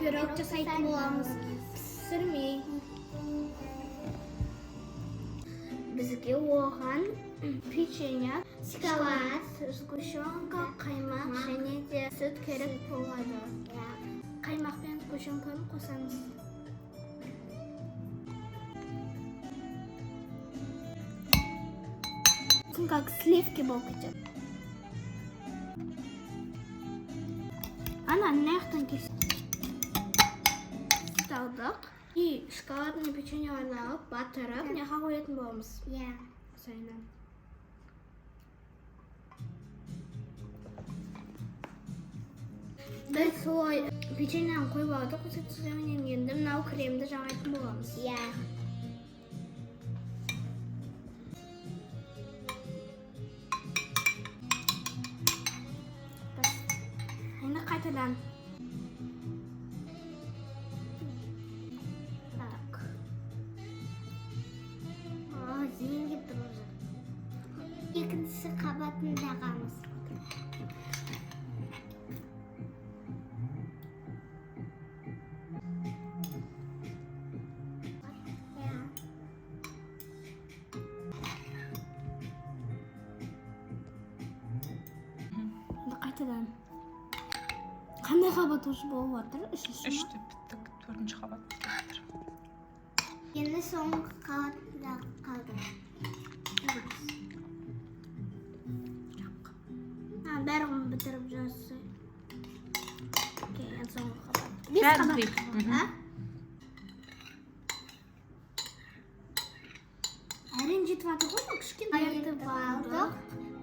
Пирог жасайтын боламыз. Пісірмей. Бізге оған печенье, шоколад, сгущенка, қаймақ және де сүт керек болады. Қаймақ пен сгущенканы қосамыз. Сосын как сливки болып кетеді. Ана мына жақтан кес. Сүт алдық. И шоколадный печеньелерді алып, батырып, мына жаққа қоятын боламыз. Иә. Сайынан. Біз солай печеньені қойып алдық осы түзеуінен, енді мынау кремді жағатын боламыз. Иә. Енді қайтадан. Так. О, зейін келіп тұр уже. Екіншісі қабатын жағамыз. Иә. Енді қайтадан. Қандай қабат уже болып жатыр? Үшінші ма? Үшті біттік, төртінші қабат бітіп жатыр. Енді соңғы қабатында қалды. А, бәрін бітіріп жасай. Окей, енді соңғы қабат. Бес Бәрін қабат. құйып. Мгм. А? Әрең жетіп жатыр ғой мына кішкентай. Ерітіп алдық.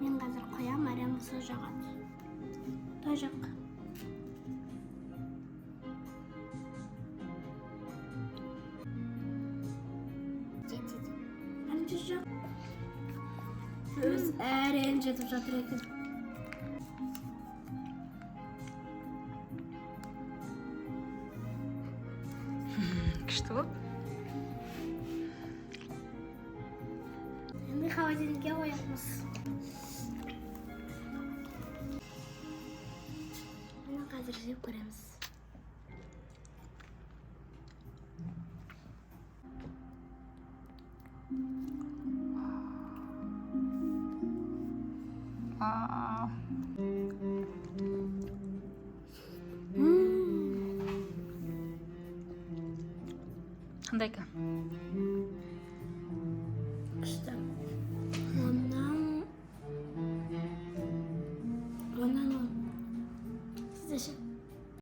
Мен қазір қоямын, әрең сол жағады. Той жақ. Жетеді. Әрең жүз жақ. Өз әрең жетіп жатыр екен. Күшті болды. Енді холодильникке қоямыз. Міне, қазір жеп көреміз. Вау. Қандай екен? Күшті. 10-нан 10. Сізде ше?